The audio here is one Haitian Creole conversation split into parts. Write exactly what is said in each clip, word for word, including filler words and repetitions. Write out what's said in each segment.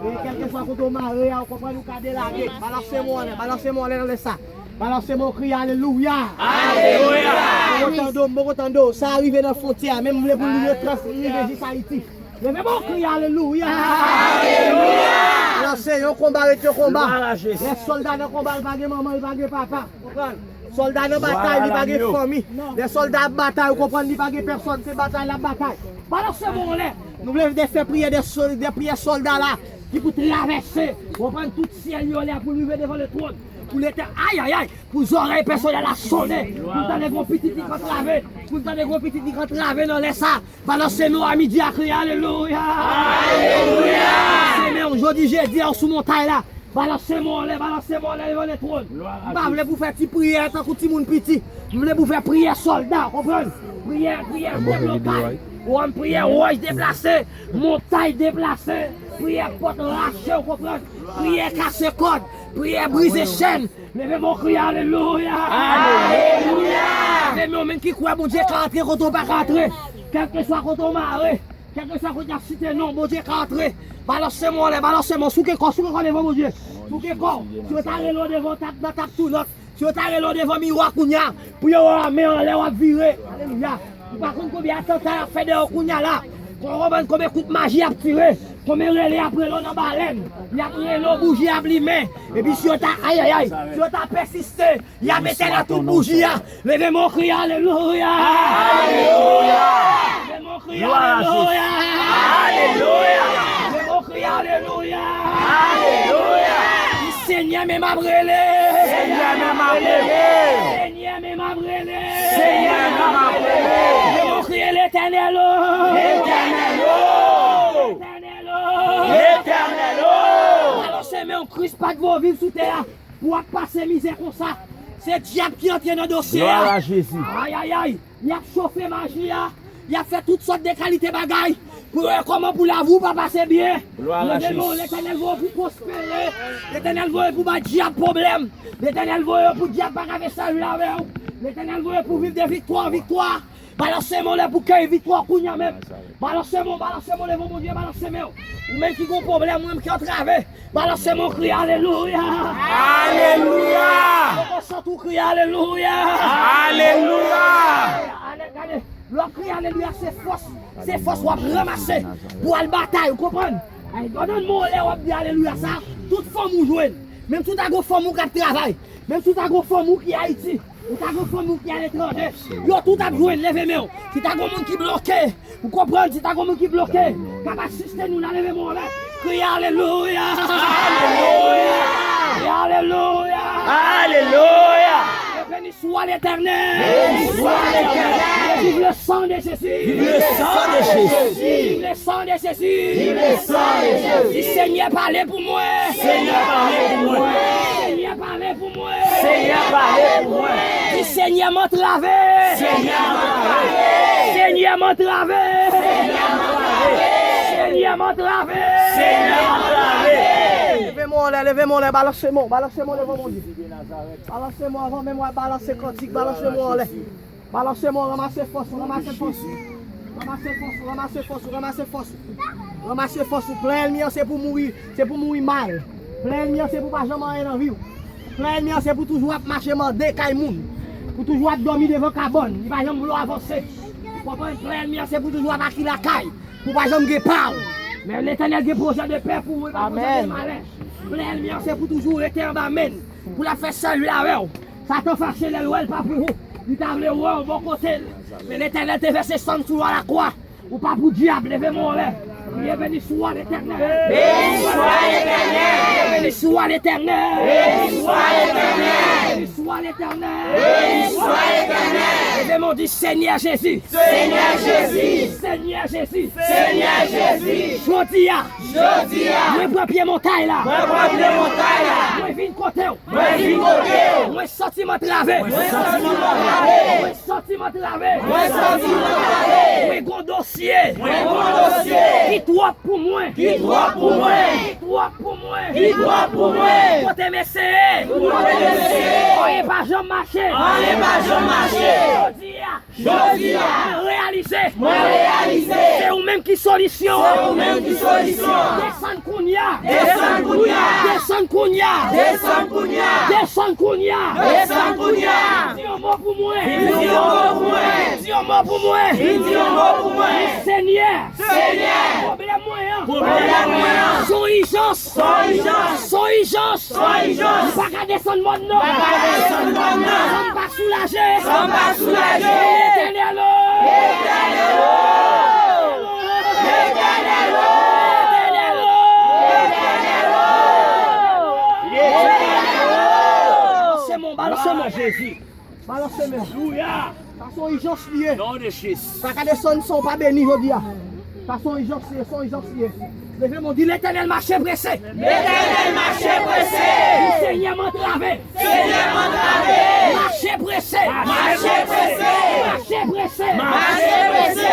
E kèlkeswa kote w mare a, ou konprann, ou ka delage. Balanse men w anlè, balanse men w anlè nan lè sa. Balanse men w, kriye alelouya. Alelouya. Mwen kontan do, mwen kontan do. Sa rive nan fwontyè a, menm vle pou l rive trans, rive jis Ayiti. Leve men w, kriye alelouya. Alelouya. Balanse, yon konba ret yon konba. Lè sòlda nan konba, li pa gen manman, li pa gen papa. Konprann? Sòlda nan batay, li pa gen fanmi. Lè sòlda ap batay, ou konprann, li pa gen pèsòn, se batay l ap batay. Balanse men w anlè. Nou vle fè priyè de sòl-, de priyè sòlda la ki pou travèse, konprann, tout syèl yo la pou l rive devan le twòn. Pou Letè-, ayayay, pou zòrèy pèsonèl la sonnen, pou l tande gon pitit li k antrave, pou l tande gon pitit li k antrave nan lè sa. Balanse men w a midi a, kriye alelouya. Alelouya. Balanse men w jodi jedi a ou sou montay la. Balanse men w anlè, balanse men w anlè devan le twòn. M pa vle pou fè ti priyè tankou timoun piti. M vle pou fè priyè sòlda, konprann? Priyè, priyè deblokay. Ou konn, priyè wòch deplase, montay deplase, priyè pòt rache, ou konprann? Priyè kase kòd, priyè brize chèn. Leve men w, kriye alelouya. Alelouya. Leve men w, menm ki kwè Bondye ka antre kote w pa ka antre. Kèlkeswa kote w mare, kèlkeswa kote y ap site non, Bondye ka antre. Balanse men w anlè, balanse men w, souke kò, souke kò devan Bondye. Souke kò. Si yo ta rele w devan, w t ap nan, t ap tou nòt. Si yo ta rele w devan miwa kounye a, pou yo wè w a men anlè, w ap vire. Alelouya. Ou pa konn konbyen atanta y ap fè dèyè w kounye a la. Ou konprann konbyen kout maji y ap tire. Konbyen rele y ap rele w nan balèn. Y ap rele w, bouji ap limen. Epi si yo ta, ayayay, si yo ta pèsiste, y ap etenn tout bouji a. Leve men w, kriye alelouya. Alelouya. Leve men w, kriye alelouya. Alelouya. Leve men w, kriye alelouya. Alelouya. Di, Senyè, men m ap rele. Senyè, men m ap rele. Senyè, men m ap rele. Senyè, men m ap rele. Leve men w, kriye Letènèl o. Letènèl o. Letènèl o. Letènèl o. Balanse men w, Kris pa t vo viv sou tè a. Pou w ap pase mizè konsa, se dyab ki antre nan dosye a. Glwa a Jezi. Ayayay, y ap chofe maji a, y ap fè tout sòt de kalite bagay pou yo wè kòman pou lavi w pa pase byen. Glwa a Jezi. Letènèl voye pou pwospere. Letènèl voye pou bay dyab pwoblèm. Letènèl voye pou dyab pa ka fè sèl avè w. Letènèl voye pou viv de viktwa an viktwa. Balanse men w lè pou kèy viktwa kounye a menm. Balanse men w, balanse men w, leve Bondye, balanse men w. Ou menm ki gon pwoblèm, ou menm ki antrave. Balanse men w, kriye alelouya. Alelouya. Lè w sot ou kriye alelouya. Alelouya. Gade, gade. Lè w ap kriye alelouya, se fòs, se fòs w ap ranmase pou al batay, ou konprann? Ay, gade yon mo lè w ap di alelouya sa, tout fanm ou jwenn. Menm si w ta gon fanm ou k ap travay, menm si w ta gon fanm ou ki Ayiti, ou ta gon fanm ou ki aletranje, yo tout ap jwenn, leve men w. Si ta gon moun ki bloke, ou konprann, si ta gon moun ki bloke, k ap asiste nou la, leve men w anlè. Kriye alelouya. Alelouya. Alelouya. Alelouya. Béni soit l'Éternel. Béni soit l'Éternel. Vive le sang de Jésus. Vive le sang de Jésus. Vive le sang de Jésus. Vive le sang de Jésus. Di, Senyè, pale pou mwen. Senyè, pale pou mwen. Senyè, pale pou mwen. Senyè, pale pou mwen. Di, Senyè, m antrave. Senyè, m antrave. Senyè, m antrave. Senyè, m antrave. Senyè, m antrave. Leve men w anlè, leve men w anlè, balanse men w, balanse men w devan Bondye. Balanse men w avan menm w al balanse kantik, balanse men w anlè. Balanse men w, ranmase fòs ou, ranmase fòs ou. Ranmase fòs ou, ranmase fòs ou, ranmase fòs ou. Ranmase fòs ou, plan ènmi an se pou mouri, se pou mouri mal. Plan ènmi an se pou pa janm anyen nan vi w. Plan ènmi an se pou toujou ap mache mande kay moun. Pou toujou ap dòmi devan kabann, li pa janm vle w avanse. Ou konprann? Plan ènmi an se pou toujou ap aki lakay, pou pa janm gen pa w. Men Letènèl gen pwojè de pè pou ou, li pa pwojè de malè. Plan ènmi an se pou toujou rete anba men l, pou l ap fè sèl avè w. Satan fache lè l wè l pa pou ou. Li ta vle wè w bò kote l. Men Letènèl te vèse san l sou lakwa. Ou pa pou dyab, leve men w anlè. Kriye, béni soit l'Éternel. Béni soit l'Éternel. Béni soit l'Éternel. Béni soit l'Éternel. Béni soit l'Éternel. Béni soit l'Éternel. Leve men w, di, Senyè Jezi. Senyè Jezi. Senyè Jezi. Senyè Jezi. Jodi a. Jodi a. Mwen pran pye montay la. Mwen pran pye montay la. Mwen vin kote w. Mwen vin kote w. Mwen santi m antrave. Mwen santi m antrave. Mwen santi m antrave. Mwen santi m antrave. Mwen gon dosye. Mwen gon dosye. Ki twòp pou mwen. Ki twòp pou mwen. Ki twòp pou mwen. Ki twòp pou mwen. Kote m eseye. Kote m eseye. Anyen pa janm mache. Anyen pa janm mache. Jodi a. Jodi a. Mwen reyalize. Mwen reyalize. Se ou menm ki solisyon. Se ou menm ki solisyon. Desann kounye a. Kounya. Desann kounya. Desann kounya. Desann kounya. Di yon mo pou mwen. Di yon mo pou mwen. Di yon mo pou mwen. Di yon mo pou mwen. Senyè. Senyè. Pwoblèm mwen an. Pwoblèm mwen an. Son ijans. Son ijans. Son ijans. Son ijans. M pa ka desann mòn nan. M pa ka desann mòn nan. San m pa soulaje. San m pa soulaje. Letènèl o. Letènèl o. Letènèl o. Letènèl o. Letènèl o. Balanse men w, balanse men w. Jezi. Balanse men w. Alelouya. Sa se yon ijans li ye. Non de Jezi. Sa ka desann san w pa beni jodi a. Sa se yon ijans li ye, se yon ijans li ye. Leve men w, di Letènèl mache prese. Letènèl mache prese. Di Senyè m antrave. Senyè m antrave. Mache prese. Mache prese. Mache prese. Mache prese.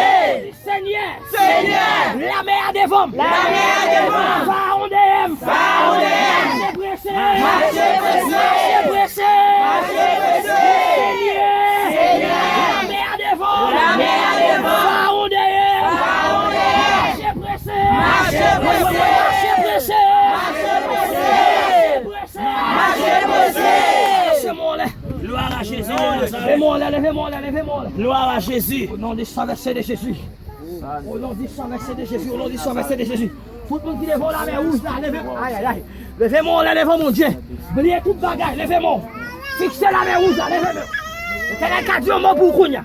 Senyè. Senyè. Lame a devan m. Lame a devan m. Farawon dèyè m. Farawon dèyè m. Mache prese. Mache prese. Mache prese. Mache prese. Senyè. Senyè. Lame a devan m. Lame a devan m. Farawon dèyè m. Farawon dèyè m. Mache prese. Mache prese. Mache prese. Mache prese. Mache prese. Mache prese. Mache prese. Glwa a Jezi de Nazarèt. Leve men w anlè, leve men w anlè, leve men w anlè. Glwa a Jezi. O non de san vèse de Jezi. O non de san vèse de Jezi, o non de san vèse de Jezi. Tout moun ki devan w lamè wouj la, leve. Ay, ay, ay. Leve men w anlè, leve men w, Bondye. Bliye tout bagay, leve men w. Fikse lamè wouj la, leve men w. Letènèl ka di yon mo pou w kounya.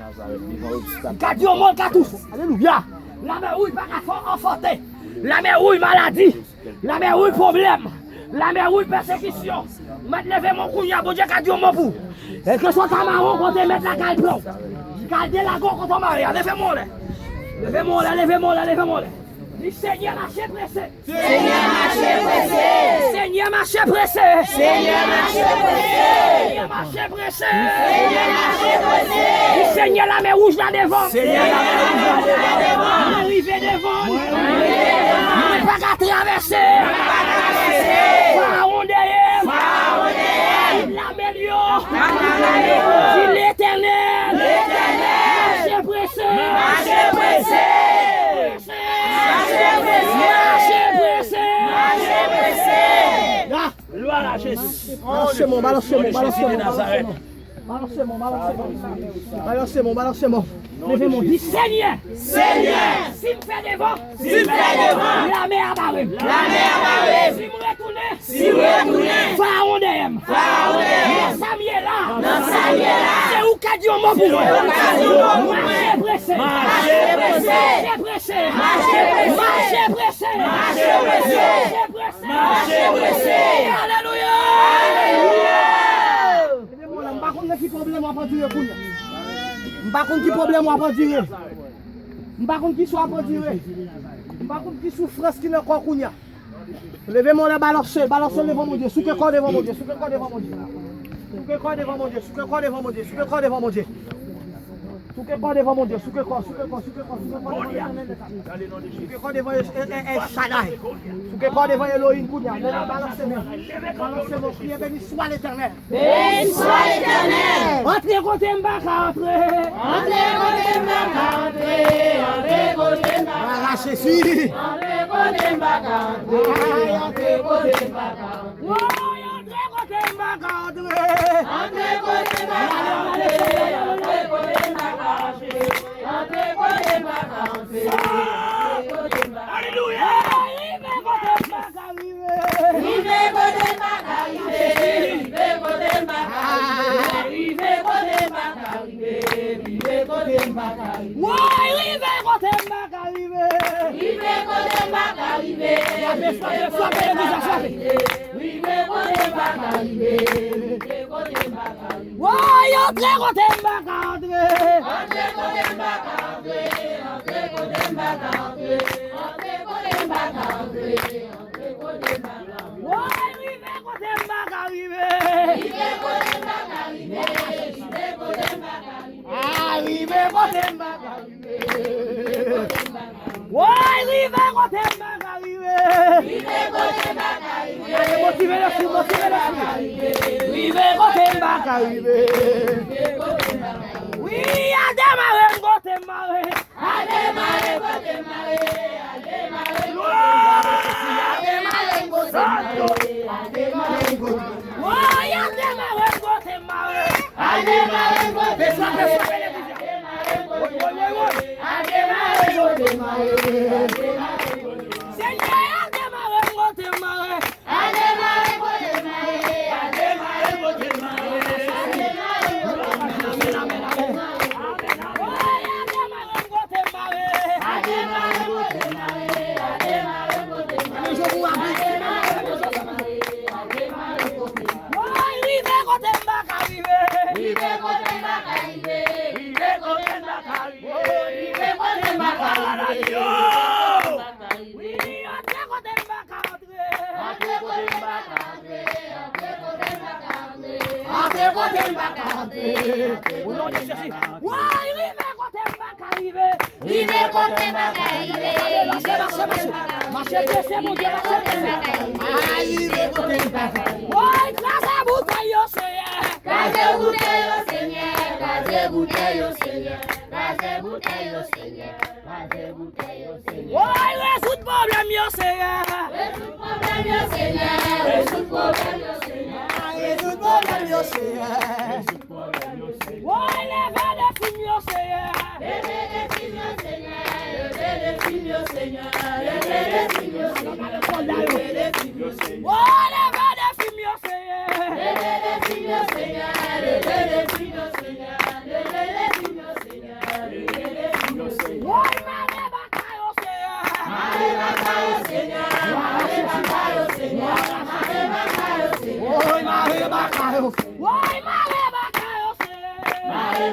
Li ka di yon mo, li ka touche w. Alelouya. Lamè wouj pa ka fè w anfante. Lamè wouj maladi. Lamè wouj pwoblèm. Lamè wouj pèsekisyon. Mèt leve men w kounya, Bondye ka di yon mo pou w. Èske sa ta mawon kote mèt la kal pran w? Kal delago kote w mare a. Leve men w anlè. Leve men w anlè, leve men w anlè, leve men w anlè. Di Senyè mache prese. Senyè mache prese. Senyè mache prese. Senyè mache prese. Senyè mache prese. Senyè mache prese. Di Senyè lamè wouj la devan m. Senyè lamè wouj la devan m. Mwen rive devan l. Mwen pa ka travèse. Farawon dèyè m. Farawon dèyè m. Lame l yo. Di Letènèl. Letènèl. Mache prese. Mache prese. Mache prese. Mache prese. Mache prese. Glwa a Jezi. Balanse men w, balanse men w, balanse men w, balanse men w. Balanse men w, balanse men w. Balanse men w, balanse men w. Leve men w, di Senyè. Senyè. Si m fè devan. Si m fè devan. Lamè a bare m. Lamè a bare m. Si m retounen. Si m retounen. Farawon dèyè m. Farawon dèyè m. Nan sa m ye la. Nan sa m ye la. Se ou k ka di yon mo pou mwen. Se ou k ka di yon mo pou mwen. Mache prese. Mache prese. Mache prese. Mache prese. Mache prese. Mache prese. Alelouya. Alelouya. Leve men w la, m pa konn nan ki pwoblèm w ap andire kounya. M pa konn ki pwoblèm w ap andire. M pa konn ki sa w ap andire. M pa konn ki soufrans ki nan kò w kounya. Leve men w la, balanse, balanse devan Bondye. Souke kò w devan Bondye, souke kò w devan Bondye. Souke kò w devan Bondye, souke kò w devan Bondye, souke kò w devan Bondye. Souke kò devan Bondye, souke kò, souke kò, souke kò, souke kò devan Letènèl. Souke kò devan El, El, El Shaddai. Souke kò devan Elohim kounya. Leve, balanse men. Balanse men, kriye, beni swa Letènèl. Beni swa Letènèl. Antre kote m pa ka antre. Antre kote m pa ka antre. Antre kote m pa ka antre. Antre kote m pa ka antre. Antre kote m pa ka antre. Woy, antre kote m pa ka antre. Antre kote m pa ka antre. Antre kote m pa ka antre. Antre kote m pa ka antre. Antre kote m pa ka antre. Alelouya. Rive kote m pa ka rive. Rive kote m pa ka rive. Rive kote m pa ka rive. Rive kote m pa ka rive. Rive kote m pa ka rive. Woy, rive kote m pa ka rive. Rive kote m pa ka rive. Frape, frape, frape, legliz la, frape. Rive kote m pa ka rive. Rive kote m pa ka rive. Woy, antre kote m pa ka antre. Antre kote m pa ka antre. Antre kote m pa ka antre. Antre kote m pa ka antre. Antre kote m pa ka antre. Woy, rive kote m pa ka rive. Rive kote m pa ka rive. Rive kote m pa ka rive. Ah, rive kote m pa ka rive. Woy, rive kote m pa ka rive. Rive kote m pa ka rive. Gade, motive lespri, motive lespri. Rive kote m pa ka rive. Wi, al demare m kote m mare. Al demare m kote m mare. Al demare m kote m mare. Al demare m kote m mare. Woy, al demare m kote m mare. Al demare m kote m mare. Al demare m kote m mare. Al demare m kote m mare. Woy, woy, woy, woy. Al demare m kote m mare. Al demare m kote m mare. Senyè, al demare m kote m mare. Al demare m kote m mare. Al demare m kote m mare. Al demare m kote m mare. Amèn, amèn, amèn. Amèn, amèn. Woy, al demare m kote m mare. Al demare m kote m mare. Al demare m kote m mare. Amèn, je vous remercie. Al demare m kote m mare. Al demare m kote m mare. Woy, rive kote m pa ka rive. Rive kote m pa ka rive. Rive kote m pa ka rive. Rive kote m pa ka rive. Wi, antre kote m pa ka antre. Antre kote m pa ka antre. Antre kote m pa ka antre. Antre kote m pa ka antre. O non de Jezi. Woy, rive kote m pa ka rive. Rive kote m pa ka rive. Mache, mache, mache. Mache, Jezi, Bondye, mache, Jezi. Ay, rive kote m pa ka rive. Woy, kraze boutèy yo, Senyè. Kraze boutèy yo, Senyè. Kraze boutèy yo, Senyè. Kraze boutèy yo, Senyè. Kraze boutèy yo, Senyè. Woy, rezoud pwoblèm yo, Senyè. Rezoud pwoblèm yo, Senyè. Rezoud pwoblèm yo, Senyè. Rezoud pwoblèm yo, Senyè. Rezoud pwoblèm yo, Senyè. Woy, leve defi m yo, Senyè. Leve defi m yo, Senyè. Leve defi m yo, Senyè. Leve defi m yo, Senyè. Leve defi m yo, Senyè. Woy, leve defi m yo, Senyè. Leve defi m yo, Senyè. Leve defi m yo, Senyè. Leve defi m yo, Senyè. Leve defi m yo, Senyè. Woy,